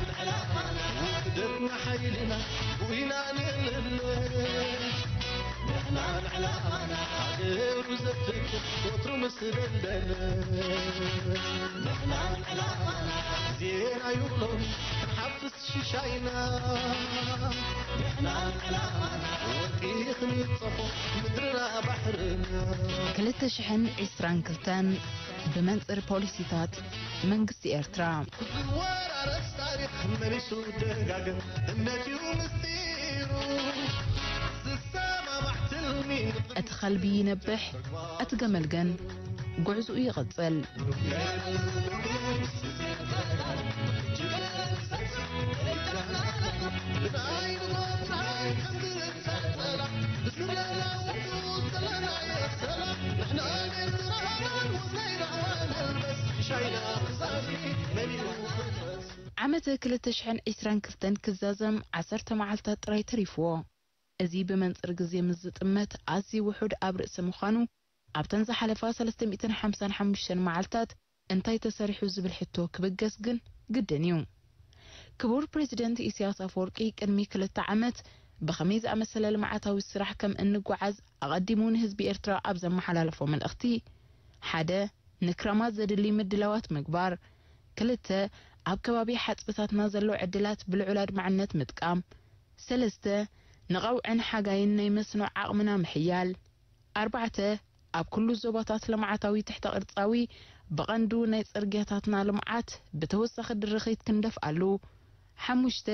ውሕደትና ሓይልና ጉይና ንእልለ። ንሕና ንዕላማና ሃገሩ ዘፍቅር ወትሩ ምስ ደንደነ። ንሕና ንዕላማና ዜና ይብሎም ክንሓፍስ ሽሻይና። ንሕና ንዕላማና ወርቂ ክንጸፎ ምድርና ባሕርና። ክልተ ሽሕን ዕስራን ክልተን ብመንጽር ፖሊሲታት መንግስቲ ኤርትራ። ዝወራረስ ታሪኽ መሊሱ ደጋገም እምነት እዩ ምስጢሩ። ዝሰማማዕ ትልሚ እቲ ኸልቢ ይነብሕ፣ እቲ ገመል ግን ጉዕዝኡ ይቕጽል። ዓመት ክልተ ሽሕን ዕስራን ክልተን ክዛዘም ዓሰርተ መዓልታት ጥራይ ተሪፍዎ። እዚ ብመንጽር ግዜ ምስ ዝጥመት ኣዝዩ ውሑድ ኣብ ርእሲ ምዃኑ፣ ኣብተን ዝሓለፋ ሰለስተ ሚእትን ሓምሳን ሓሙሽተን መዓልታት እንታይ ተሰሪሑ ዝብል ሕቶ ክብገስ ግን ግድን እዩ። ክቡር ፕሬዚደንት ኢሳያስ ኣፈወርቂ ቅድሚ ክልተ ዓመት ብኸመይ ዝኣመሰለ ልምዓታዊ ስራሕ ከም እንጓዓዝ ኣቐዲሙ ንህዝቢ ኤርትራ ኣብ ዘመሓላለፎ መልእኽቲ፣ ሓደ፣ ንክረማት ዘድሊ ምድላዋት ምግባር፣ ክልተ፣ ኣብ ከባቢ ሓጽብታትና ዘሎ ዕድላት ብልዑል ኣድማዕነት ምጥቃም፣ ሰለስተ፣ ንቐውዕን ሓጋይን ናይ መስኖ ዓቕምና ምሕያል፣ ኣርባዕተ፣ ኣብ ኩሉ ዞባታት ልምዓታዊ ትሕተ ቅርጻዊ ብቐንዱ ናይ ጽርግያታትና ልምዓት ብተወሳኺ ድርኺት ክንደፍኣሉ፣ ሓሙሽተ፣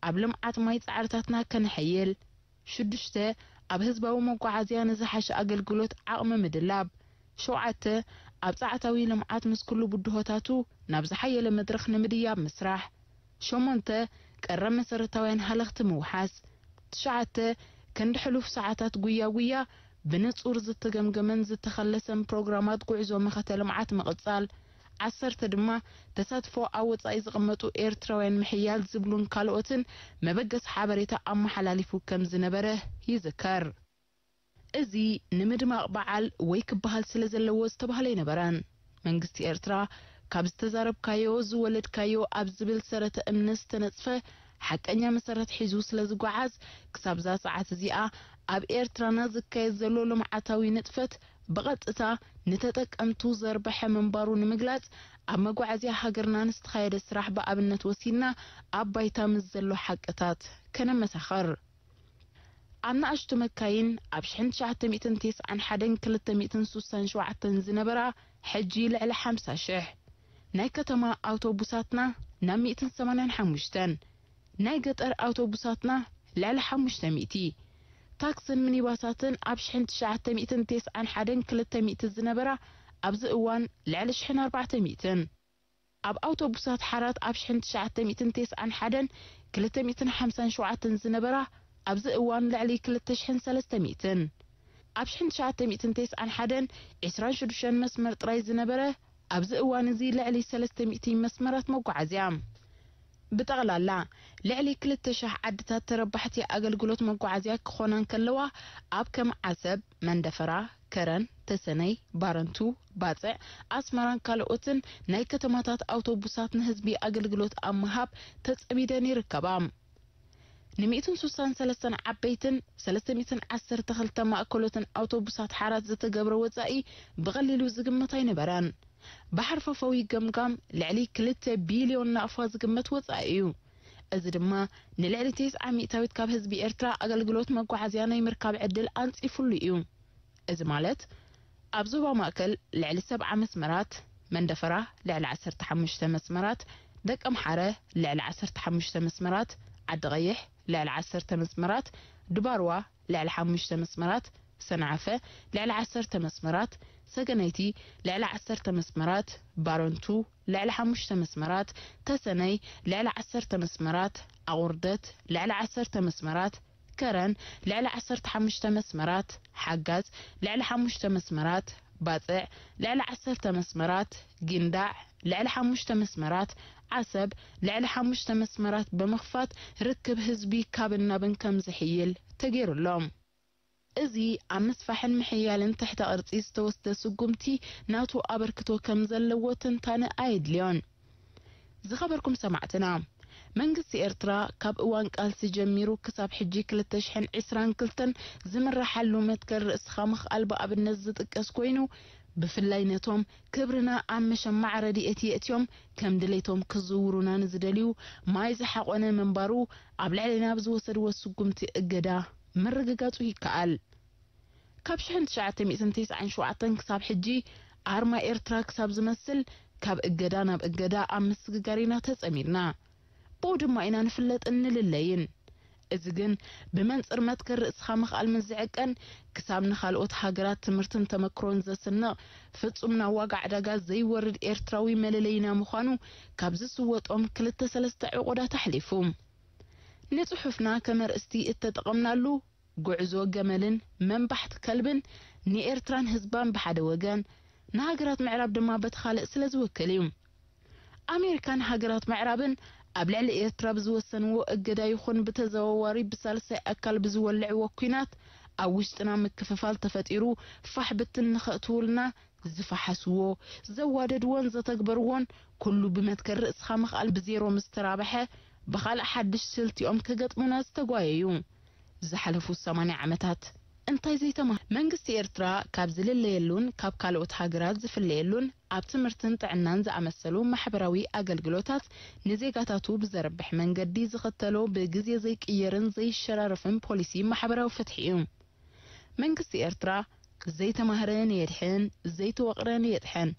ኣብ ልምዓት ማይ ጻዕርታትና ከነሐይል፣ ሽዱሽተ፣ ኣብ ህዝባዊ መጓዓዝያ ንዝሓሸ ኣገልግሎት ዓቕሚ ምድላብ፣ ሸውዓተ፣ ኣብ ጻዕታዊ ልምዓት ምስ ኩሉ ብድሆታቱ ናብ ዝሓየለ መድረኽ ንምድያብ ምስራሕ፣ ሸሞንተ፣ ቀረብ መሰረታውያን ሃለኽቲ ምውሓስ፣ ትሽዓተ፣ ክንዲ ሕሉፍ ሰዓታት ጉያ ጉያ ብንጹር ዝተገምገመን ዝተኸለሰን ፕሮግራማት ጉዕዞ መኸተ ልምዓት ምቕጻል፣ ዓሰርተ ድማ ተሳትፎ ኣብ ወጻኢ ዝቕመጡ ኤርትራውያን ምሕያል ዝብሉን ካልኦትን መበገሲ ሓበሬታ ኣመሓላሊፉ ከም ዝነበረ ይዝከር። እዚ ንምድማቕ በዓል ወይ ክበሃል ስለ ዘለዎ ዝተባህለ ኣይነበረን። መንግስቲ ኤርትራ ካብ ዝተዛረብካዮ ዝወለድካዮ ኣብ ዝብል ሰረተ እምነት ዝተነጽፈ ሓቀኛ መሰረት ሒዙ ስለ ዝጓዓዝ፣ ክሳብዛ ሰዓት እዚኣ ኣብ ኤርትራና ዝካየድ ዘሎ ልምዓታዊ ንጥፈት ብቐጥታ ንተጠቀምቱ ዘርበሐ ምንባሩ ንምግላጽ፣ ኣብ መጓዓዝያ ሃገርና ንዝተኻየደ ስራሕ ብኣብነት ወሲድና ኣብ ባይታ ምስ ዘሎ ሓቅታት ከነመሳኸር። ኣብ ንኣሽቱ መካይን ኣብ ሽሕን ትሽዓተ ሚእትን ተስዓን ሓደን ክልተ ሚእትን ሱሳን ሸውዓተን ዝነበራ፣ ሕጂ ልዕሊ ሓምሳ ሽሕ። ናይ ከተማ ኣውቶቡሳትና ናብ ሚእትን ሰማንያን ሓሙሽተን፣ ናይ ገጠር ኣውቶቡሳትና ልዕሊ ሓሙሽተ ሚእቲ። ታክስን ሚኒባሳትን ኣብ ሽሕን ትሽዓተ ሚእትን ተስዓን ሓደን ክልተ ሚእቲ ዝነበራ፣ ኣብዚ እዋን ልዕሊ ሽሕን ኣርባዕተ ሚእትን። ኣብ ኣውቶቡሳት ሓራት ኣብ ሽሕን ትሽዓተ ሚእትን ተስዓን ሓደን ክልተ ሚእትን ሓምሳን ሸውዓተን ዝነበራ፣ ኣብዚ እዋን ልዕሊ ክልተ ሽሕን ሰለስተ ሚእትን። ኣብ ሽሕን ትሽዓተ ሚእትን ተስዓን ሓደን ዕስራን ሽዱሽተን መስመር ጥራይ ዝነበረ፣ ኣብዚ እዋን እዚ ልዕሊ ሰለስተ ሚእቲ መስመራት መጓዓዝያ። ብጠቕላላ ልዕሊ ክልተ ሽሕ ዓድታት ተረባሕቲ ኣገልግሎት መጓዓዝያ ክኾና እንከለዋ፣ ኣብ ከም ዓሰብ፣ መንደፈራ፣ ከረን፣ ተሰነይ፣ ባረንቱ፣ ባጽዕ፣ ኣስመራን ካልኦትን ናይ ከተማታት ኣውቶቡሳት ንህዝቢ ኣገልግሎት ኣብ ምሃብ ተጸሚደን ይርከባ። ንሚእትን ሱሳን ሰለስተን ዓበይትን ሰለስተ ሚእትን ዓሰርተ ክልተ ማእከሎትን ኣውቶቡሳት ሓራት ዝተገብረ ወጻኢ ብቐሊሉ ዝግመት ኣይነበረን። ብሓርፋፋዊ ገምጋም ልዕሊ ክልተ ቢልዮን ናቕፋ ዝግመት ወጻኢ እዩ። እዚ ድማ ንልዕሊ ተስዓ ሚእታዊት ካብ ህዝቢ ኤርትራ ኣገልግሎት መጓዓዝያ ናይ ምርካብ ዕድል ኣንጺፉሉ እዩ። እዚ ማለት፣ ኣብ ዞባ ማእከል ልዕሊ ሰብዓ መስመራት፣ መንደፈራ ልዕሊ ዓሰርተ ሓሙሽተ መስመራት፣ ደቀምሓረ ልዕሊ ዓሰርተ ሓሙሽተ መስመራት፣ ዓዲ ቀይሕ ልዕሊ ዓሰርተ መስመራት፣ ድባርዋ ልዕሊ ሓሙሽተ መስመራት፣ ሰንዓፈ ልዕሊ ዓሰርተ መስመራት፣ ሰገነይቲ ልዕሊ ዓሰርተ መስመራት፣ ባረንቱ ልዕሊ ሓሙሽተ መስመራት፣ ተሰነይ ልዕሊ ዓሰርተ መስመራት፣ ኣቑርደት ልዕሊ ዓሰርተ መስመራት፣ ከረን ልዕሊ ዓሰርተ ሓሙሽተ መስመራት፣ ሓጋዝ ልዕሊ ሓሙሽተ መስመራት፣ ባጽዕ ልዕሊ ዓሰርተ መስመራት፣ ጊንዳዕ ልዕሊ ሓሙሽተ መስመራት፣ ዓሰብ ልዕሊ ሓሙሽተ መስመራት ብምኽፋት ርክብ ህዝቢ ካብን ናብን ከም ዝሕይል ተገይሩ ኣሎ። እዚ ኣብ ምስፋሕን ምሕያልን ትሕተ ቅርጺ ዝተወስደ ስጉምቲ ናቱ ኣበርክቶ ከም ዘለዎ ትንታነ ኣየድልዮን። ዝኸበርኩም ሰማዕትና፣ መንግስቲ ኤርትራ ካብ እዋን ቃልሲ ጀሚሩ ክሳብ ሕጂ ክልተ ሽሕን ዕስራን ክልተን ዝምረሓሉ መትከል ርእስኻ ምኽኣል ብኣብነት ዝጥቀስ ኮይኑ፣ ብፍላይ ነቶም ክብርና ኣብ መሸማዕ ረድኤት የእትዮም ከም ድሌቶም ክዝውሩና ንዝደልዩ ማይ ዝሓቖነ ምንባሩ ኣብ ልዕሌና ብዝወሰድዎ ስጉምቲ እገዳ ምርግጋጹ ይከኣል። ካብ ሽሕን ትሽዓተ ሚእትን ተስዓን ሸውዓተን ክሳብ ሕጂ ኣርማ ኤርትራ ክሳብ ዝመስል ካብ እገዳ ናብ እገዳ ኣብ ምስግጋር ኢና ተጸሚድና። ብኡ ድማ ኢና ንፍለጥን ንልለይን። እዚ ግን ብመንጽር መትከል ርእስኻ ምኽኣል ምስ ዝዕቀን፣ ክሳብ ንኻልኦት ሃገራት ትምህርትን ተመክሮን ዘስንቕ ፍጹም ናብ ዋጋ ዕዳጋ ዘይወርድ ኤርትራዊ መለለይና ምዃኑ ካብ ዝስወጦም ክልተ ሰለስተ ዕቑዳት ኣሕሊፉ። ንጽሑፍና ከም ኣርእስቲ እተጠቐምናሉ፣ ጉዕዞ ገመልን መንባሕቲ ከልብን ንኤርትራን ህዝባን ብሓደ ወገን፣ ንሃገራት ምዕራብ ድማ በቲ ካልእ ስለ ዝውክል እዩ። ኣሜሪካን ሃገራት ምዕራብን ኣብ ልዕሊ ኤርትራ ብዝወሰንዎ እገዳ ይኹን ብተዘዋዋሪ ብሳልሳይ ኣካል ብዝወልዕዎ ኲናት ኣብ ውሽጥና ምክፍፋል ተፈጢሩ ፋሕ ብትን ንኸእትውልና ዝፈሓስዎ፣ ዘዋደድዎን ዘተግበርዎን ኩሉ ብመትከል ርእስኻ ምኽኣል ብዜሮ ምስ ተራብሐ ብኻልእ ሓድሽ ስልቲኦም ክገጥሙና ዝተጓየዩ ዝሓለፉ ሰማንያ ዓመታት እንታይ ዘይተማህ-? መንግስቲ ኤርትራ ካብ ዝልለየሉን ካብ ካልኦት ሃገራት ዝፍለየሉን ኣብ ትምህርትን ጥዕናን ዝኣመሰሉ ማሕበራዊ ኣገልግሎታት ንዜጋታቱ ብዘርብሕ መንገዲ ዝኸተሎ ብግዜ ዘይቅየርን ዘይሸራረፍን ፖሊሲ ማሕበራዊ ፍትሒ እዩ። መንግስቲ ኤርትራ ዘይተማህረ ንየድሕን ዘይተወቕረ ንየጥሕን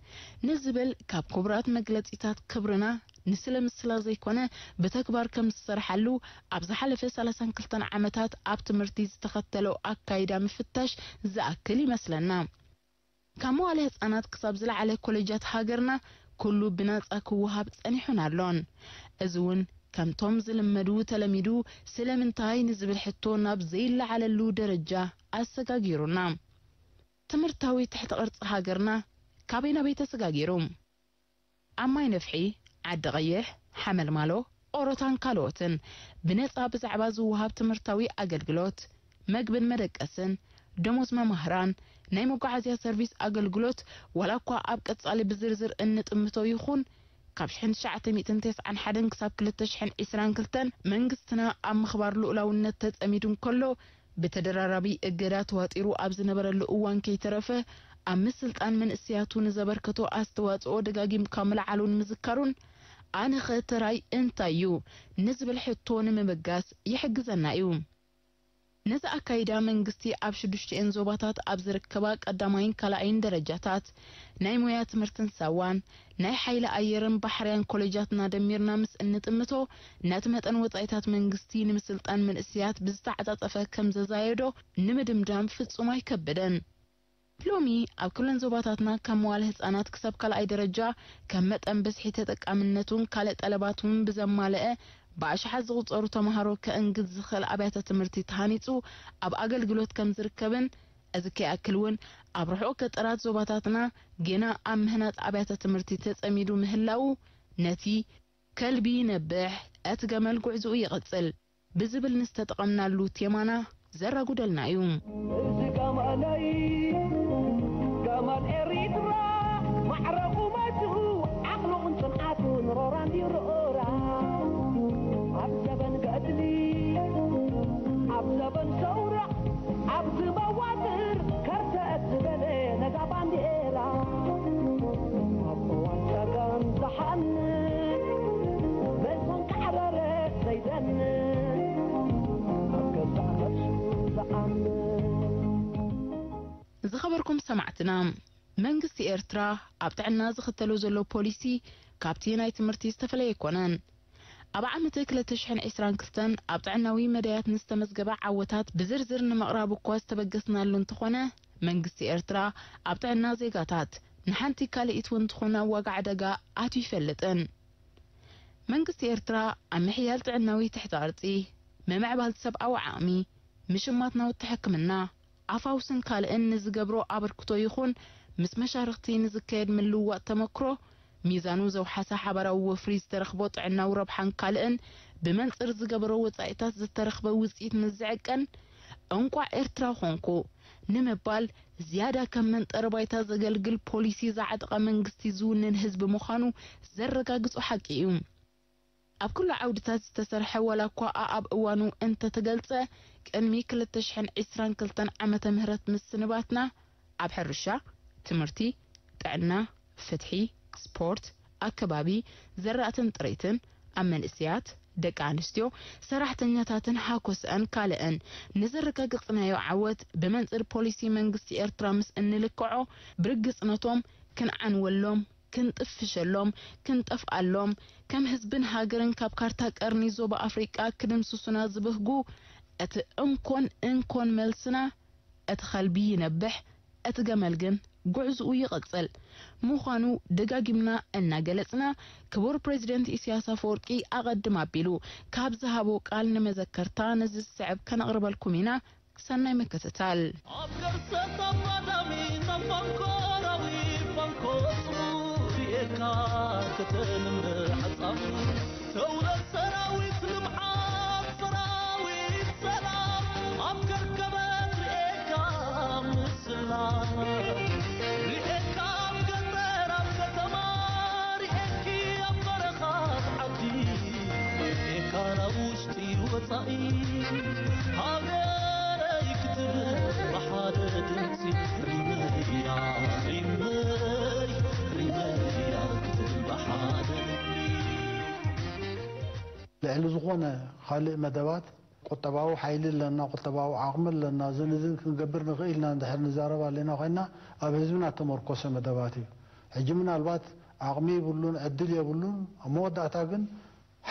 ንዝብል ካብ ክቡራት መግለጺታት ክብርና ንስለ ምስላ ዘይኮነ ብተግባር ከም ዝሰርሓሉ ኣብ ዝሓለፈ ሰላሳን ክልተን ዓመታት ኣብ ትምህርቲ ዝተኸተሎ ኣካይዳ ምፍታሽ ዝኣክል ይመስለና። ካብ መዋለ ህጻናት ክሳብ ዝለዓለ ኮሌጃት ሃገርና ኩሉ ብናጻ ክወሃብ ጸኒሑን ኣሎን። እዚ እውን ከምቶም ዝልመዱ ተለሚዱ ስለምንታይ ንዝብል ሕቶ ናብ ዘይለዓለሉ ደረጃ ኣሰጋጊሩና። ትምህርታዊ ትሕቲ ቅርጺ ሃገርና ካበይ ናበይ ተሰጋጊሩ? ኣብ ማይ ነፍሒ፣ ዓዲ ቀይሕ፣ ሓመልማሎ፣ ኦሮታን ካልኦትን ብነጻ ብዛዕባ ዝወሃብ ትምህርታዊ ኣገልግሎት፣ መግብን መደቀስን፣ ደሞዝ መማህራን፣ ናይ መጓዓዝያ ሰርቪስ ኣገልግሎት፣ ዋላ እኳ ኣብ ቀጻሊ ብዝርዝር እንጥምቶ ይኹን፣ ካብ ሽሕን ትሽዓተ ሚእትን ተስዓን ሓደን ክሳብ ክልተ ሽሕን ዕስራን ክልተን መንግስትና ኣብ ምኽባር ልኡላውነት ተጸሚዱ እንከሎ፣ ብተደራራቢ እገዳ ተዋጢሩ ኣብ ዝነበረሉ እዋን ከይተረፈ፣ ኣብ ምስልጣን መንእሰያቱ ንዘበርከቶ ኣስተዋጽኦ ደጋጊምካ ምልዓሉን ምዝካሩን፣ ኣነኸ ተራይ እንታይ እዩ ንዝብል ሕቶ ንምብጋስ ይሕግዘና እዩ። ነዚ ኣካይዳ መንግስቲ ኣብ ሽዱሽቲኤን ዞባታት ኣብ ዝርከባ ቀዳማይን ካልኣይን ደረጃታት ናይ ሞያ ትምህርትን ሳዋን ናይ ሓይሊ ኣየርን ባሕርያን ኮሌጃትና ደሚርና ምስ እንጥምቶ፣ ነቲ መጠን ወጻኢታት መንግስቲ ንምስልጣን መንእሰያት ብዝተዓጻጸፈ ከም ዘዛየዶ ንምድምዳም ፍጹም ኣይከብድን። ሎሚ ኣብ ኩለን ዞባታትና ካብ መዋለ ህጻናት ክሳብ ካልኣይ ደረጃ ከም መጠን ብዝሒ ተጠቃምነቱን ካልእ ጠለባቱን ብዘማልአ ብኣሽሓት ዝቑጸሩ ተማሃሮ ከእንግድ ዝኽእል ኣብያተ ትምህርቲ ተሃኒጹ ኣብ ኣገልግሎት ከም ዝርከብን፣ እዚ ከይኣክል እውን ኣብ ርሑቕ ገጠራት ዞባታትና ጌና ኣብ ምህናጽ ኣብያተ ትምህርቲ ተጸሚዱ ምህላዉ ነቲ "ከልቢ ይነብሕ፣ እቲ ገመል ጉዕዝኡ ይቕጽል" ብዝብል ንዝተጠቐምናሉ ቴማና ዘራጉደልና እዩ። እዚ ጋማለይ፣ ጋማል ኤሪትራ፣ ማዕረ ቁመቱ፣ ዓቕሉን ጽንዓቱን ሮራ እንዲሮራ። ኣብ ዘበን ገድሊ፣ ኣብ ዘበን ሰውራ፣ ኣብዚ መዋጥር ከርተት ዝበለ ነዛ ባንዴራ። ኣብ እዋን ጸገም ዝሓንን፣ በልፈን ካዕረረ ዘይደንን፣ ኣብ ገዛእ ነብሱ ዝኣምን። ዝኸበርኩም ሰማዕትና፣ መንግስቲ ኤርትራ ኣብ ጥዕና ዝኽተሎ ዘሎ ፖሊሲ ካብቲ ናይ ትምህርቲ ዝተፈለየ ኣይኮነን። ኣብ ዓመት ክልተ ሽሕን ዕስራን ክልተን ኣብ ጥዕናዊ መዳያት ንዝተመዝገበ ዓወታት ብዝርዝር ንምቕራብ እኳ ዝተበገስናሉ እንተኾነ፣ መንግስቲ ኤርትራ ኣብ ጥዕና ዜጋታት ንሓንቲ ካልኢት እውን ትኹን ኣብ ዋጋ ዕዳጋ ኣትዩ ይፈልጥን። መንግስቲ ኤርትራ ኣብ ምሕያል ጥዕናዊ ትሕተ ቅርጺ፣ ምምዕባል ሰብኣዊ ዓቕሚ፣ ምሽማት ናውቲ ሕክምና፣ ኣፋውስን ካልእን ንዝገብሮ ኣበርክቶ ይኹን ምስ መሻርኽቲ ንዝካየድ ምልውዋጥ ተመክሮ፣ ሚዛኑ ዘውሓሰ ሓባራዊ ወፍሪ ዝተረኽቦ ጥዕናዊ ረብሓን ካልእን ብመንጽር ዝገበሮ ወጻኢታት ዝተረኽበ ውጽኢት ምስ ዝዕቀን፣ "እንቋዕ ኤርትራዊ ኾንኩ" ንምባል ዝያዳ ከም መንጠሪ ባይታ ዘገልግል ፖሊሲ ዝዓጠቐ መንግስቲ ዝውንን ህዝቢ ምዃኑ ዘረጋግጾ ሓቂ እዩ። ኣብ ኩሉ ዓውድታት ዝተሰርሐ ዋላ እኳ ኣኣብ እዋኑ እንተተገልጸ፣ ቅድሚ ክልተ ሽሕን ዕስራን ክልተን ዓመተ ምህረት ምስንባትና ኣብ ሕርሻ፣ ትምህርቲ፣ ጥዕና፣ ፍትሒ፣ ስፖርት፣ ኣከባቢ፣ ዘራእትን ጥሪትን፣ ኣብ መንእሰያት፣ ደቂ ኣንስትዮ፣ ሰራሕተኛታትን ሃኮስአን ካልእን ንዘረጋገጽናዮ ዓወት ብመንጽር ፖሊሲ መንግስቲ ኤርትራ ምስ እንልክዖ ብርግጽ ነቶም ክንዓንወሎም፣ ክንጥፍሸሎም፣ ክንጠፍኣሎም፣ ከም ህዝብን ሃገርን ካብ ካርታ ቀርኒ ዞባ ኣፍሪቃ ክድምስሱና ዝብህጉ እቲ እንኮን እንኮን መልስና እቲ ከልቢ ይነብሕ፣ እቲ ገመል ግን ጉዕዝኡ ይቕጽል ምዃኑ ደጋጊምና እናገለጽና፣ ክቡር ፕሬዚደንት ኢሳያስ ኣፈወርቂ ኣቐድም ኣቢሉ ካብ ዝሃቦ ቃል ንመዘከርታ ነዚ ዝስዕብ ከነቕርበልኩም ኢና። ሰናይ ምክትታል። ኣብ ከርሰ ታማዳሚ ታፋንኮራዊ ፋንኮ ጽሙር ሪኤካ ከተልምዕ ጻፉ ተውለድ ሰራዊት ልምዓት ሰራዊት ሰላም ኣብ ከርከበት ሪኤካ ምስላ ሪኤካ ኣብ ገጠር ኣብ ከተማ ሪኤኪ ኣብ በረኻ ኣብ ዓዲ ሪኤካ ናብ ውሽጢ ወጻኢ ሃገረይ ክትብል ብሓደ ድምፂ ሪመያ ሪመይ ሪመያ ክትብል ብሓደ ድምፂ ልዕሊ ዝኾነ ካልእ መደባት ቁጠባዊ ሓይሊ ኣለና፣ ቁጠባዊ ዓቕሚ ኣለና፣ እዝን እዝን ክንገብር ንኽእል ኢና እንድሕር ንዛረብ ኣለና ኮይና ኣብ ህዝብና እተመርኮሰ መደባት እዩ። ሕጂ ምናልባት ዓቕሚ ይብሉን ዕድል የብሉን፣ ኣብ መወዳእታ ግን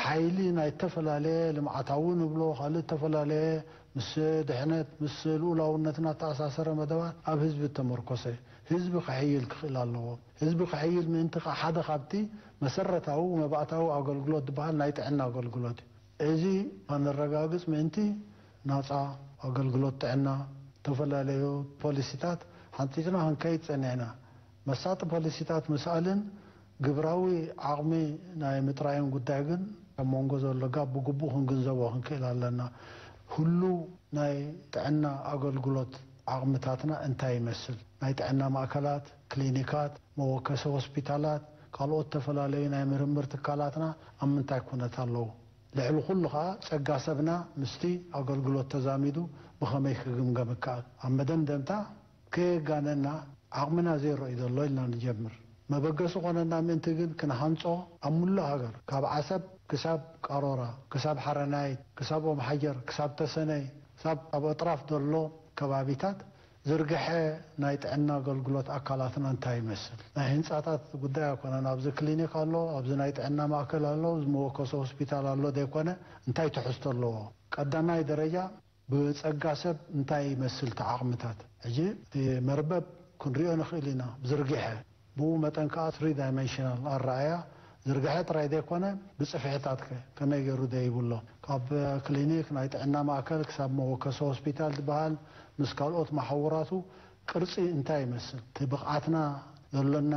ሓይሊ ናይ እተፈላለየ ልምዓታዊ ንብሎ ካልእ እተፈላለየ ምስ ድሕነት ምስ ልኡላውነትና እተኣሳሰረ መደባት ኣብ ህዝቢ እተመርኮሰ ህዝቢ ክሕይል ክኽእል ኣለዎ። ህዝቢ ክሕይል ምእንቲ ከዓ ሓደ ካብቲ መሰረታዊ መባእታዊ ኣገልግሎት ዝበሃል ናይ ጥዕና ኣገልግሎት እዩ። እዚ ከነረጋግጽ ምእንቲ ናጻ ኣገልግሎት ጥዕና፣ ዝተፈላለዩ ፖሊሲታት ሓንጺጽና ክንከይድ ጸኒሕና። መሳጢ ፖሊሲታት ምስኣልን ግብራዊ ዓቕሚ ናይ ምጥራይን ጉዳይ ግን ኣብ መንጎ ዘሎ ጋብ ብግቡእ ክንግንዘቦ ክንክእል ኣለና። ህሉው ናይ ጥዕና ኣገልግሎት ዓቕምታትና እንታይ ይመስል? ናይ ጥዕና ማእከላት፣ ክሊኒካት፣ መወከሲ ሆስፒታላት፣ ካልኦት ዝተፈላለዩ ናይ ምርምር ትካላትና ኣብ ምንታይ ኩነት ኣለዉ? ልዕሊ ኩሉ ኸኣ ጸጋ ሰብና ምስቲ ኣገልግሎት ተዛሚዱ ብኸመይ ክግምገም ይከኣል? ኣብ መደምደምታ ከየጋነና ዓቕምና ዜሮ እዩ ዘሎ ኢልና ንጀምር። መበገሲ ኮነና ምእንቲ ግን ክንሃንጾ ኣብ ሙሉእ ሃገር ካብ ዓሰብ ክሳብ ቃሮራ፣ ክሳብ ሓረናይት፣ ክሳብ ኦም ሓጀር፣ ክሳብ ተሰነይ፣ ክሳብ ኣብ ኣጥራፍ ዘሎ ከባቢታት ዝርግሐ ናይ ጥዕና ኣገልግሎት ኣካላትና እንታይ ይመስል? ናይ ህንጻታት ጉዳይ ኣይኮነን። ኣብዚ ክሊኒክ ኣሎ፣ ኣብዚ ናይ ጥዕና ማእከል ኣሎ፣ ኣብዚ መወከሲ ሆስፒታል ኣሎ ዘይኮነ እንታይ ትሕዝቶ ኣለዎ? ቀዳማይ ደረጃ ብጸጋ ሰብ እንታይ ይመስል እቲ ዓቕምታት? ሕጂ እቲ መርበብ ክንሪኦ ንኽእል ኢና ብዝርግሐ፣ ብኡ መጠን ከኣ ትሪ ዳይመንሽናል ኣረኣእያ ዝርግሐ ጥራይ ዘይኮነ ብጽፍሕታት ከ ከመይ ገይሩ ደይብሎ? ካብ ክሊኒክ ናይ ጥዕና ማእከል ክሳብ መወከሲ ሆስፒታል ዝበሃል ምስ ካልኦት መሓውራቱ ቅርጺ እንታይ ይመስል? እቲ ብቕዓትና ዘሎና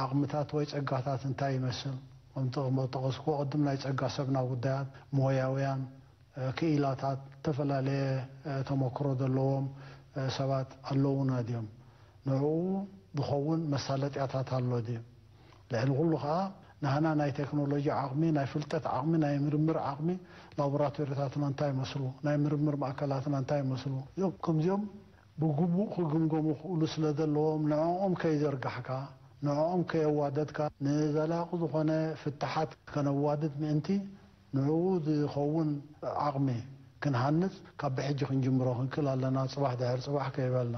ዓቕምታት ወይ ጸጋታት እንታይ ይመስል? ከምቲ ጠቐስክዎ ቅድም ናይ ጸጋ ሰብና ጉዳያት ሞያውያን ክኢላታት ዝተፈላለየ ተመክሮ ዘለዎም ሰባት ኣለዉና ድዮም? ንዕኡ ዝኸውን መሳለጥያታት ኣሎ ድዩ? ልዕሊ ኩሉ ከዓ ናህና ናይ ቴክኖሎጂ ዓቕሚ፣ ናይ ፍልጠት ዓቕሚ፣ ናይ ምርምር ዓቕሚ ላቦራቶሪታትና እንታይ ይመስሉ? ናይ ምርምር ማእከላትና እንታይ ይመስሉ? እዚኦም ከምዚኦም ብግቡእ ክግምገሙ ክእሉ ስለ ዘለዎም ንዕኦም ከይዘርጋሕካ፣ ንዕኦም ከየዋደድካ ንዘላቒ ዝኾነ ፍታሓት ከነዋድድ ምእንቲ ንዕኡ ዝኸውን ዓቕሚ ክንሃንጽ ካብ ብሕጂ ክንጅምሮ ክንክእል ኣለና፣ ጽባሕ ድሕሪ ጽባሕ ከይበልና።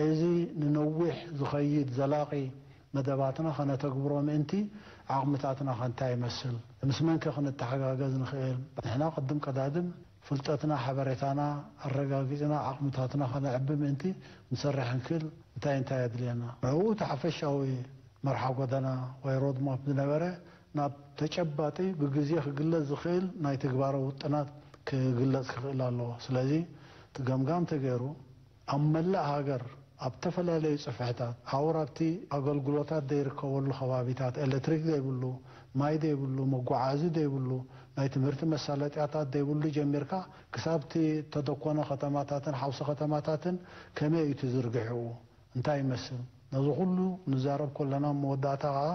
እዚ ንነዊሕ ዝኸይድ ዘላቒ መደባትና ከነተግብሮ ምእንቲ ዓቕምታትና ከ እንታይ ይመስል? ምስ መን ከ ክንተሓጋገዝ ንኽእል? ንሕና ቅድም ቀዳድም ፍልጠትና፣ ሓበሬታና ኣረጋጊጽና ዓቕምታትና ከነዕቢ ምእንቲ ክንሰርሕ ክንክእል እንታይ እንታይ የድልየና? ንዕኡ እቲ ሓፈሻዊ መርሓ ጎደና ወይ ሮድማፕ ዝነበረ ናብ ተጨባጢ ብግዜ ክግለጽ ዝኽእል ናይ ትግባረ ውጥናት ክግለጽ ክኽእል ኣለዎ። ስለዚ እቲ ገምጋም ተገይሩ ኣብ መላእ ሃገር ኣብ ተፈላለዩ ጽፍሕታት፣ ሓውር ኣብቲ ኣገልግሎታት ዘይርከበሉ ከባቢታት፣ ኤሌክትሪክ ዘይብሉ፣ ማይ ዘይብሉ፣ መጓዓዚ ዘይብሉ፣ ናይ ትምህርቲ መሳለጥያታት ዘይብሉ ጀሚርካ ክሳብ እቲ ተደኮነ ከተማታትን ሓውሲ ከተማታትን ከመይ እዩ እቲ ዝርግሕኡ? እንታይ ይመስል? ነዚ ኩሉ ንዛረብ ከለና ኣብ መወዳእታ ከኣ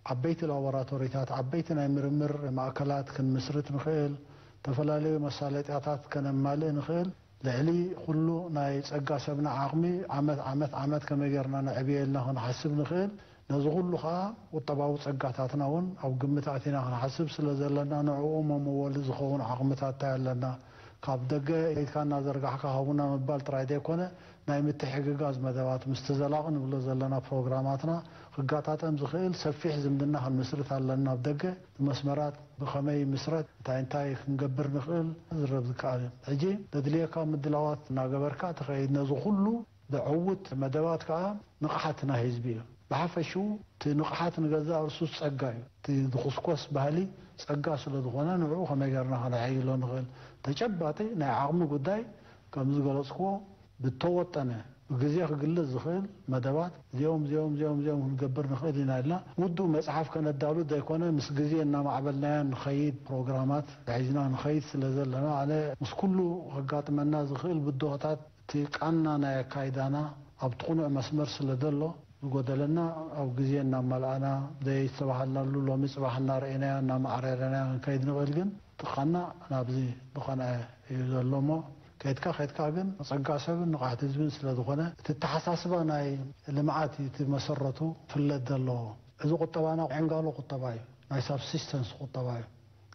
ዓበይቲ ላቦራቶሪታት፣ ዓበይቲ ናይ ምርምር ማእከላት ክንምስርት ንኽእል፣ ዝተፈላለዩ መሳለጥያታት ከነማልእ ንኽእል። ልዕሊ ኩሉ ናይ ጸጋ ሰብና ዓቕሚ ዓመት ዓመት ዓመት ከመይ ጌርና ነዕብዮ ኢልና ክንሓስብ ንኽእል። ነዚ ኩሉ ኸኣ ቁጠባዊ ጸጋታትና እውን ኣብ ግምት ኣቲና ክንሓስብ ስለ ዘለና ንዕኡ መመወሊ ዝኸውን ዓቕምታት እንታይ ኣለና? ካብ ደገ ኢድካ እናዘርጋሕካ ሃቡና ምባል ጥራይ ዘይኮነ ናይ ምትሕግጋዝ መደባት ምስቲ ዘላቒ ንብሎ ዘለና ፕሮግራማትና ክጋጣጠም ዝኽእል ሰፊሕ ዝምድና ክንምስርት ኣለና። ኣብ ደገ ብመስመራት ብኸመይ ይምስረት፣ እንታይ እንታይ ክንገብር ንኽእል ዝረብ ዝከኣል እዩ። ሕጂ ዘድልየካ ምድላዋት እናገበርካ ትኸይድ። ነዚ ኩሉ ዘዕውት መደባት ከኣ ንቕሓት ናይ ህዝቢ እዩ። ብሓፈሽኡ እቲ ንቕሓት ንገዛእ ርእሱ ጸጋ እዩ። እቲ ዝኹስኮስ ባህሊ ጸጋ ስለ ዝኾነ ንዕኡ ከመይ ጌርና ከነሐይሎ ንኽእል? ተጨባጢ ናይ ዓቕሚ ጉዳይ ከም ዝገለጽክዎ ብተወጠነ ብግዜ ክግለጽ ዝኽእል መደባት እዚኦም እዚኦም እዚኦም እዚኦም ክንገብር ንኽእል ኢና ኢልና ውዱእ መጽሓፍ ከነዳሉ ዘይኮነ ምስ ግዜ እናማዕበልናዮ ንኸይድ ፕሮግራማት ሒዝና ንኸይድ ስለ ዘለና ኣነ ምስ ኩሉ ከጋጥመና ዝኽእል ብድሆታት እቲ ቃና ናይ ኣካይዳና ኣብቲ ቅኑዕ መስመር ስለ ዘሎ ዝጎደለና ኣብ ግዜ እናመልኣና ዘይተባሃልናሉ ሎሚ ጽባሕ እናረእናዮ እናማዕረርናዮ ክንከይድ ንኽእል ግን እቲ ቃና ናብዚ ዝቐንዐ እዩ ዘሎ እሞ ከይድካ ከይድካ ግን ጸጋ ሰብን ንቕሓት ህዝብን ስለ ዝኾነ እቲ ኣተሓሳስባ ናይ ልምዓት እዩ እቲ መሰረቱ ክፍለጥ ዘለዎ። እዚ ቁጠባና ዕንጋሎ ቁጠባ እዩ። ናይ ሳብሲስተንስ ቁጠባ እዩ።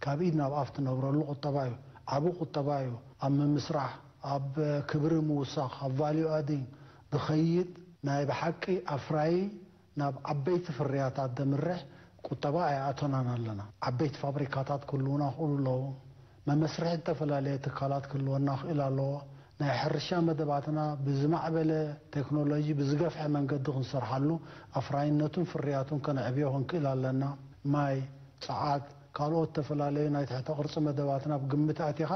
ካብ ኢድ ናብ ኣፍ ትነብረሉ ቁጠባ እዩ። ዓቢ ቁጠባ እዩ። ኣብ ምምስራሕ፣ ኣብ ክብሪ ምውሳኽ፣ ኣብ ቫልዩ ኣዲንግ ዝኸይድ ናይ ብሓቂ ኣፍራዪ ናብ ዓበይቲ ፍርያታት ዘምርሕ ቁጠባ ኣይኣተናን ኣለና። ዓበይቲ ፋብሪካታት ክህልዉና ይኽእሉ ኣለዉ። መመስርሒ ዝተፈላለየ ትካላት ክህልወና ይኽእል ኣለዎ። ናይ ሕርሻ መደባትና ብዝማዕበለ ቴክኖሎጂ ብዝገፍሐ መንገዲ ክንሰርሓሉ ኣፍራይነቱን ፍርያቱን ከነዕብዮ ክንክእል ኣለና። ማይ፣ ጸዓት፣ ካልኦት ዝተፈላለዩ ናይ ትሕተ ቅርጺ መደባትና ብግምት ኣቲኻ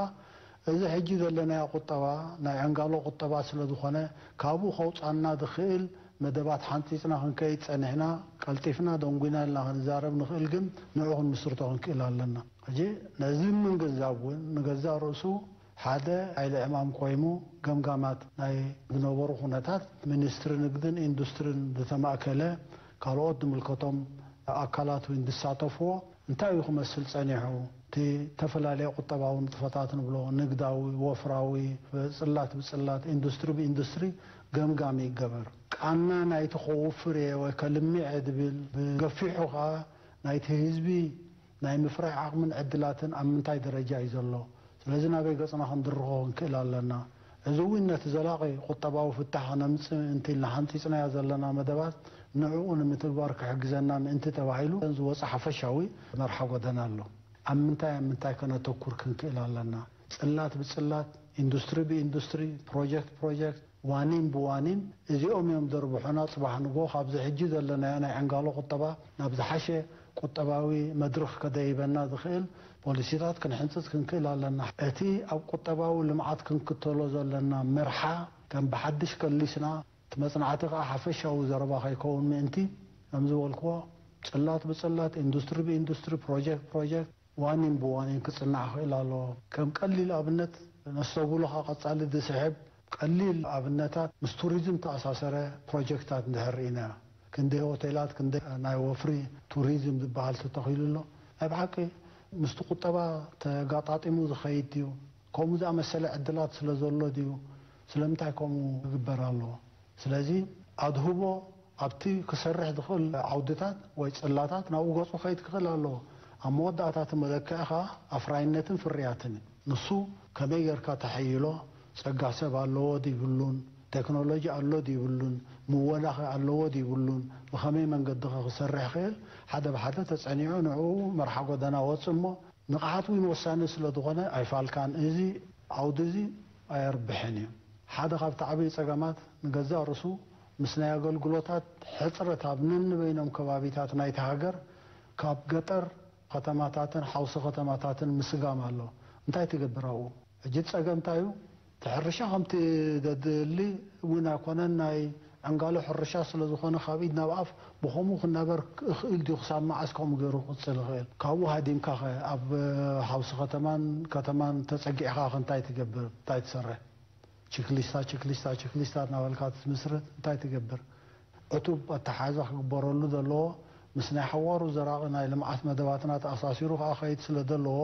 እዚ ሕጂ ዘለናዮ ቁጠባ ናይ ዕንጋሎ ቁጠባ ስለ ዝኾነ ካብኡ ከውጻና ዝኽእል መደባት ሓንጺጽና ክንከይድ ጸኒሕና ቀልጢፍና ደንጒና ኢልና ክንዛረብ ንኽእል ግን ንዑ ክንምስርቶ ክንክእል ኣለና። ሕጂ ነዚ ምንግንዛብ እውን ንገዛእ ርእሱ ሓደ ሓይሊ ዕማም ኮይኑ ገምጋማት ናይ ዝነበሩ ኩነታት ሚኒስትሪ ንግድን ኢንዱስትሪን ዝተማእከለ ካልኦት ዝምልከቶም ኣካላት እውን ዝሳተፍዎ እንታይ እዩ ክመስል ጸኒሑ እቲ ዝተፈላለየ ቁጠባዊ ንጥፈታት ንብሎ ንግዳዊ፣ ወፍራዊ፣ ጽላት ብጽላት፣ ኢንዱስትሪ ብኢንዱስትሪ ገምጋም ይገበር። ቃና ናይቲ ከውፍር እየ ወይ ከልምዕ እየ ዝብል ብገፊሑ ከኣ ናይቲ ህዝቢ ናይ ምፍራይ ዓቕምን ዕድላትን ኣብ ምንታይ ደረጃ እዩ ዘሎ? ስለዚ ናበይ ገጽና ክንድርኾ ክንክእል ኣለና? እዚ እውን ነቲ ዘላቒ ቁጠባዊ ፍታሕ ከነምጽእ ምእንቲ ኢልና ሓንጺጽናዮ ዘለና መደባት ንዕኡ ንምትግባር ክሕግዘና ምእንቲ ተባሂሉ ዝወጸ ሓፈሻዊ መርሓ ጎደና ኣሎ። ኣብ ምንታይ ኣብ ምንታይ ከነተኩር ክንክእል ኣለና? ጽላት ብጽላት፣ ኢንዱስትሪ ብኢንዱስትሪ፣ ፕሮጀክት ፕሮጀክት፣ ዋኒን ብዋኒን እዚኦም እዮም ዘርብሑና። ጽባሕ ንግሆ ካብዚ ሕጂ ዘለናዮ ናይ ዕንጋሎ ቁጠባ ናብ ዝሓሸ ቁጠባዊ መድርኽ ከደይበና ዝኽእል ፖሊሲታት ክንሕንጽጽ ክንክእል ኣለና። እቲ ኣብ ቁጠባዊ ልምዓት ክንክተሎ ዘለና መርሓ ከም ብሓድሽ ከሊስና እቲ መጽናዕቲ ከኣ ሓፈሻዊ ዘረባ ከይከውን ምእንቲ ከም ዝበልክዎ ጽላት ብጽላት፣ ኢንዱስትሪ ብኢንዱስትሪ፣ ፕሮጀክት ፕሮጀክት ዋኒን ብዋኒን ክጽናዕ ክእል ኣለዎ። ከም ቀሊል ኣብነት ነስተብህሎ ከኣ ቀጻሊ ዝስሕብ ቀሊል ኣብነታት ምስ ቱሪዝም ተኣሳሰረ ፕሮጀክታት እንድሕር ርኢና ክንደይ ሆቴላት ክንደይ ናይ ወፍሪ ቱሪዝም ዝበሃል ተተኺሉ ኣሎ። ናይ ብሓቂ ምስቲ ቁጠባ ተጋጣጢሙ ዝኸይድ ድዩ? ከምኡ ዝኣመሰለ ዕድላት ስለ ዘሎ ድዩ? ስለምንታይ ከምኡ ክግበር ኣለዎ? ስለዚ ኣድህቦ ኣብቲ ክሰርሕ ዝኽእል ዓውድታት ወይ ጽላታት ናብኡ ገጹ ክኸይድ ክኽእል ኣለዎ። ኣብ መወዳእታ እቲ መለክዒ ከኣ ኣፍራይነትን ፍርያትን እዩ። ንሱ ከመይ ጌርካ ተሐይሎ፣ ጸጋ ሰብ ኣለዎ ድይብሉን፣ ቴክኖሎጂ ኣሎ ድይብሉን፣ ምወላኸ ኣለዎ ድይብሉን፣ ብኸመይ መንገዲ ከ ክሰርሕ ክእል ሓደ ብሓደ ተጸኒዑ ንዕኡ መርሓ ጎደና ወጽእ እሞ ንቕሓት እውን ወሳኒ ስለ ዝኾነ ኣይፋልካን። እዚ ዓውዲ እዚ ኣየርብሕን እዩ። ሓደ ካብቲ ዓብዪ ጸገማት ንገዛእ ርእሱ ምስ ናይ ኣገልግሎታት ሕጽረት ኣብ ነንበይኖም ከባቢታት ናይቲ ሃገር ካብ ገጠር ከተማታትን ሓውሲ ከተማታትን ምስጋም ኣሎ። እንታይ ትገብር ኣብኡ? ሕጂ እቲ ጸገም እንታይ እዩ? እቲ ሕርሻ ከምቲ ዘድሊ እውን ኣይኮነን። ናይ ዕንጋሎ ሕርሻ ስለ ዝኾነ ካብ ኢድ ናብ ኣፍ ብኸምኡ ክናበር እኽእል ድዩ? ክሳብ መዓስ ከምኡ ገይሩ ክቕጽል ይኽእል? ካብኡ ሃዲምካ ኸ ኣብ ሓውሲ ከተማን ከተማን ተጸጊዕካ ኸ እንታይ ትገብር? እንታይ ትሰርሕ? ችክሊስታ ችክሊስታ ችክሊስታ እናበልካ ትምስርት እንታይ ትገብር? ዕቱብ ኣተሓሕዛ ክግበረሉ ዘለዎ ምስ ናይ ሓዋሩ ዘራቒ ናይ ልምዓት መደባትና ተኣሳሲሩ ከኣ ከይድ ስለ ዘለዎ፣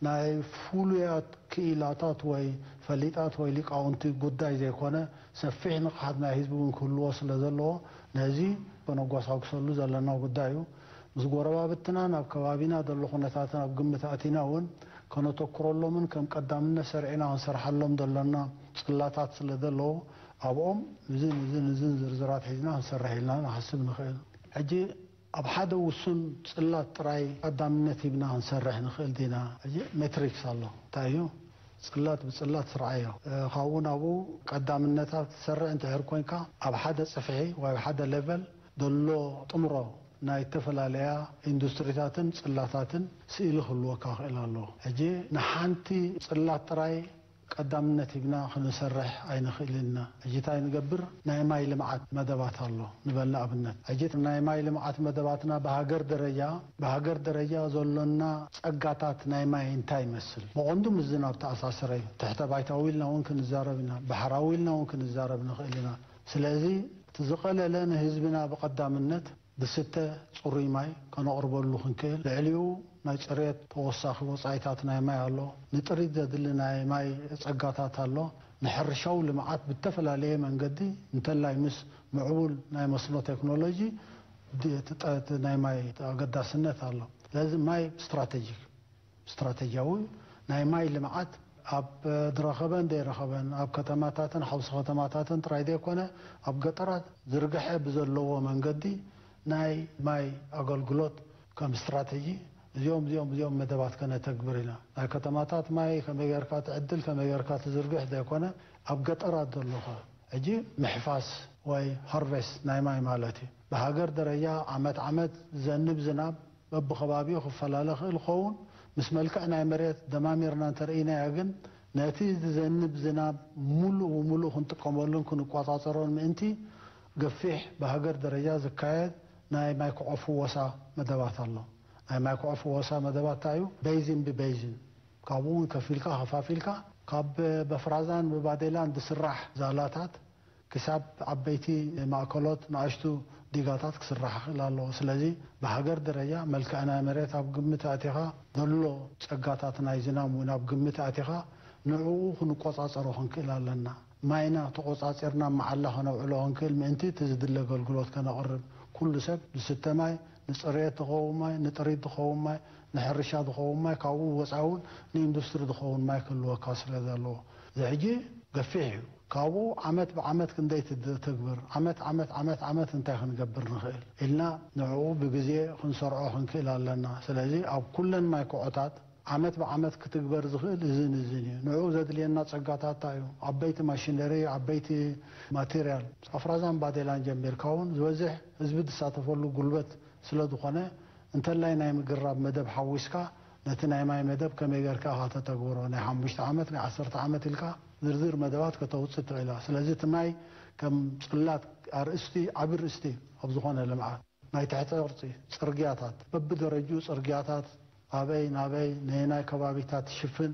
ናይ ፍሉያት ክኢላታት ወይ ፈሊጣት ወይ ሊቃውንቲ ጉዳይ ዘይኮነ፣ ሰፊሕ ንቕሓት ናይ ህዝቢ እውን ክህልዎ ስለ ዘለዎ፣ ነዚ ከነጓሳጉሰሉ ዘለና ጉዳይ እዩ። ምስ ጎረባብትና ናብ ከባቢና ዘሎ ኩነታትን ኣብ ግምት ኣእቲና እውን ከነተኩረሎምን ከም ቀዳምነት ሰሪዕና ክንሰርሓሎም ዘለና ጽላታት ስለ ዘለዉ፣ ኣብኦም እዝን እዝን እዝን ዝርዝራት ሒዝና ክንሰርሕ ኢልና ንሓስብ ንኽእል። ሕጂ ኣብ ሓደ ውሱን ጽላት ጥራይ ቀዳምነት ሂብና ክንሰርሕ ንኽእል ዲና? ሕጂ ሜትሪክስ ኣሎ። እንታይ እዩ? ጽላት ብጽላት ስርዓዮ። እ፣ ካብኡ ናብኡ ቀዳምነታት ትሰርዕ እንድሕር ኮንካ፣ ኣብ ሓደ ጽፍሒ ወይ ኣብ ሓደ ሌቨል ዘሎ ጥምሮ ናይ ዝተፈላለያ ኢንዱስትሪታትን ጽላታትን ስእሊ ክህልወካ ክእል ኣለዎ። ሕጂ ንሓንቲ ጽላት ጥራይ ቀዳምነት ሂብና ክንሰርሕ ኣይንኽእልን ኢና። ሕጂ እንታይ ንገብር? ናይ ማይ ልምዓት መደባት ኣሎ ንበል ንኣብነት። ሕጂ ናይ ማይ ልምዓት መደባትና ብሃገር ደረጃ፣ ብሃገር ደረጃ ዘሎና ጸጋታት ናይ ማይ እንታይ ይመስል? ብቐንዱ ምስ ዝናብ ተኣሳሰረ እዩ። ትሕተ ባይታዊ ኢልና እውን ክንዛረብ ኢና፣ ባሕራዊ ኢልና እውን ክንዛረብ ንኽእል ኢና። ስለዚ እቲ ዝቐለለ ንህዝብና ብቐዳምነት ዝስተ ጽሩይ ማይ ከነቕርበሉ ክንክእል፣ ልዕሊኡ ናይ ጽሬት ተወሳኺ ወጻኢታት ናይ ማይ ኣሎ፣ ንጥሪት ዘድሊ ናይ ማይ ጸጋታት ኣሎ፣ ንሕርሻዊ ልምዓት ብተፈላለየ መንገዲ እንተላይ ምስ ምዕቡል ናይ መስኖ ቴክኖሎጂ ድ-፣ እቲ ጠ-፣ እቲ ናይ ማይ ኣገዳስነት ኣሎ። ስለዚ ማይ ስትራቴጂክ ስትራቴጂያዊ ናይ ማይ ልምዓት ኣብ ዝረኸበን ዘይረኸበን፣ ኣብ ከተማታትን ሓውሲ ከተማታትን ጥራይ ዘይኮነ፣ ኣብ ገጠራት ዝርግሐ ብዘለዎ መንገዲ ናይ ማይ ኣገልግሎት ከም ስትራቴጂ እዚኦም፣ እዚኦም፣ እዚኦም መደባት ከነተግብር ኢና። ናይ ከተማታት ማይ ከመይ ጌርካ ትዕድል፣ ከመይ ጌርካ ትዝርግሕ ዘይኮነ፣ ኣብ ገጠራት ዘሎኸ ሕጂ ምሕፋስ ወይ ሃርቨስት ናይ ማይ ማለት እዩ። ብሃገር ደረጃ ዓመት ዓመት ዝዘንብ ዝናብ በብኸባቢኡ ክፈላለ ክእል ኸውን። ምስ መልክዕ ናይ መሬት ደማሚርና እንተርኢናዮ ግን፣ ነቲ ዝዘንብ ዝናብ ሙሉእ ብሙሉእ ክንጥቀመሉን ክንቆጻጸሮን ምእንቲ፣ ገፊሕ ብሃገር ደረጃ ዝካየድ ናይ ማይ ክዖ ፍወሳ መደባት ኣሎ። ናይ ማይ ክዖ ፍወሳ መደባት እንታይ እዩ? ቤዚን ብቤዚን፣ ካብኡ እውን ከፊልካ ከፋፊልካ፣ ካብ በፍራዛን ብባዴላን ዝስራሕ ዛላታት ክሳብ ዓበይቲ ማእከሎት ንኣሽቱ ዲጋታት ክስራሕ ክእል ኣለዎ። ስለዚ ብሃገር ደረጃ መልክዕ ናይ መሬት ኣብ ግምት ኣእቲኻ፣ ዘሎ ጸጋታት ናይ ዝናም እውን ኣብ ግምት ኣእቲኻ፣ ንዕኡ ክንቆጻጸሮ ክንክእል ኣለና። ማይና ተቆጻጺርና መዓላ ከነውዕሎ ክንክእል ምእንቲ፣ እቲ ዝድለ ኣገልግሎት ከነቕርብ፣ ኩሉ ሰብ ዝስተ ማይ፣ ንጽሬት ዝኸውን ማይ፣ ንጥሪት ዝኸውን ማይ፣ ንሕርሻ ዝኸውን ማይ፣ ካብኡ ወጻኢ እውን ንኢንዱስትሪ ዝኸውን ማይ ክህልወካ ስለ ዘለዎ፣ እዚ ሕጂ ገፊሕ እዩ። ካብኡ ዓመት ብዓመት ክንደይ ትድ-፣ ተግብር፣ ዓመት፣ ዓመት፣ ዓመት፣ ዓመት እንታይ ክንገብር ንኽእል ኢልና፣ ንዕኡ ብግዜ ክንሰርዖ ክንክእል ኣለና። ስለዚ ኣብ ኩለን ማይ ክዖታት ዓመት ብዓመት ክትግበር ዝኽእል እዝን እዝን እዩ። ንዕኡ ዘድልየና ጸጋታት እንታይ እዩ? ዓበይቲ ማሽነሪ፣ ዓበይቲ ማቴርያል፣ ኣፍራዛን ባዴላን ጀሚርካ እውን ዝበዝሕ ህዝቢ ዝሳተፈሉ ጉልበት ስለ ዝኾነ፣ እንተላይ ናይ ምግራብ መደብ ሓዊስካ፣ ነቲ ናይ ማይ መደብ ከመይ ጌርካ ኢኻ ተተግብሮ፣ ናይ ሓሙሽተ ዓመት፣ ናይ ዓሰርተ ዓመት ኢልካ ዝርዝር መደባት ከተውጽእ ትኽእል ኢኻ። ስለዚ እቲ ማይ ከም ጽላት ኣርእስቲ፣ ዓቢ ኣርእስቲ ኣብ ዝኾነ ልምዓት፣ ናይ ትሕተ ቅርጺ ጽርግያታት፣ በብደረጅኡ ጽርግያታት ኣበይ ናበይ ነየናይ ከባቢታት ትሽፍን፣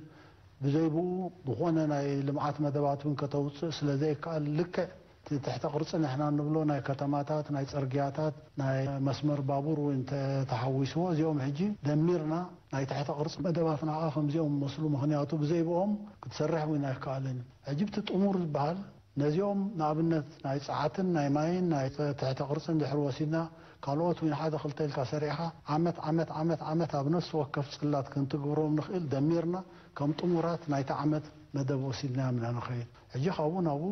ብዘይ ብኡ ዝኾነ ናይ ልምዓት መደባት እውን ከተውጽእ ስለ ዘይከኣል፣ ልክዕ እቲ ትሕተ ቅርጺ ንሕና እንብሎ ናይ ከተማታት፣ ናይ ጽርግያታት፣ ናይ መስመር ባቡር እውን እንተ ተሓዊስዎ፣ እዚኦም ሕጂ ደሚርና ናይ ትሕተ ቅርጺ መደባትና ከኣ ከምዚኦም መስሉ። ምኽንያቱ ብዘይ ብኦም ክትሰርሕ እውን ኣይከኣልን። ሕጂ እቲ ጥሙር ዝበሃል ነዚኦም ንኣብነት ናይ ጸዓትን ናይ ማይን ናይ ትሕተ ቅርጺ እንድሕር ወሲድና፣ ካልኦት እውን ሓደ ክልተ ኢልካ ሰሪዕኻ ዓመት ዓመት ዓመት ዓመት ኣብ ነፍሲ ወከፍ ጽላት ክንትግብሮም ንኽእል ደሚርና ከም ጥሙራት ናይቲ ዓመት መደብ ወሲድናዮም ኢና ንኸይድ። ሕጂ ካብኡ ናብኡ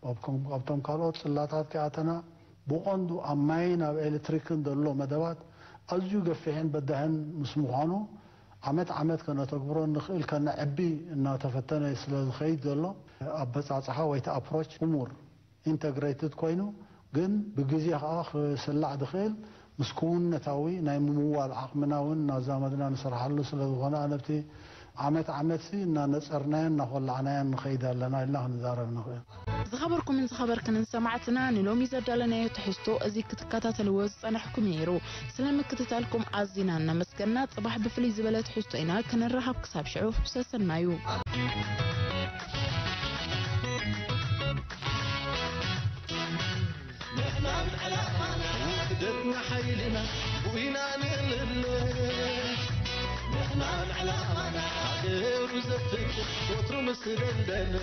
ኣብ ከም-፣ ኣብቶም ካልኦት ጽላታት ከይኣተና፣ ብቐንዱ ኣብ ማይን ኣብ ኤሌክትሪክን ዘሎ መደባት ኣዝዩ ገፊሕን በዳህን ምስ ምዃኑ፣ ዓመት ዓመት ከነተግብሮ እንኽእል ከነዕቢ እናተፈተነ ስለ ዝኸይድ ዘሎ፣ ኣበጻጽሓ ወይ እቲ ኣፕሮች ጥሙር፣ ኢንተግሬትድ ኮይኑ፣ ግን ብግዜ ከኣ ክስላዕ ዝኽእል፣ ምስ ክውንነታዊ ናይ ምምዋል ዓቕምና እውን እናዛመድና ንሰርሓሉ ስለ ዝኾነ፣ ኣነ ኣብቲ ዓመት ዓመትሲ እናነጸርናዮን እናኾላዕናዮን ንኸይድ ኣለና ኢልና ክንዛረብ ንኽእል። ዝኸበርኩምን ዝኸበርክንን ሰማዕትና፣ ንሎሚ ዘዳለናዮ ትሕዝቶ እዚ ክትከታተልዎ ዝጸናሕኩም ነይሩ። ስለ ምክትታልኩም ኣዚና እናመስገና፣ ጽባሕ ብፍልይ ዝበለ ትሕዝቶ ኢና ክንራኸብ። ክሳብ ሽዑ ሰሰናዩ። ጀግና ሓይልና ጉይና ንእልለ ንሕና ንዕላማና ሃገሩ ዘፍቅር ወትሩ ምስ ደልደለ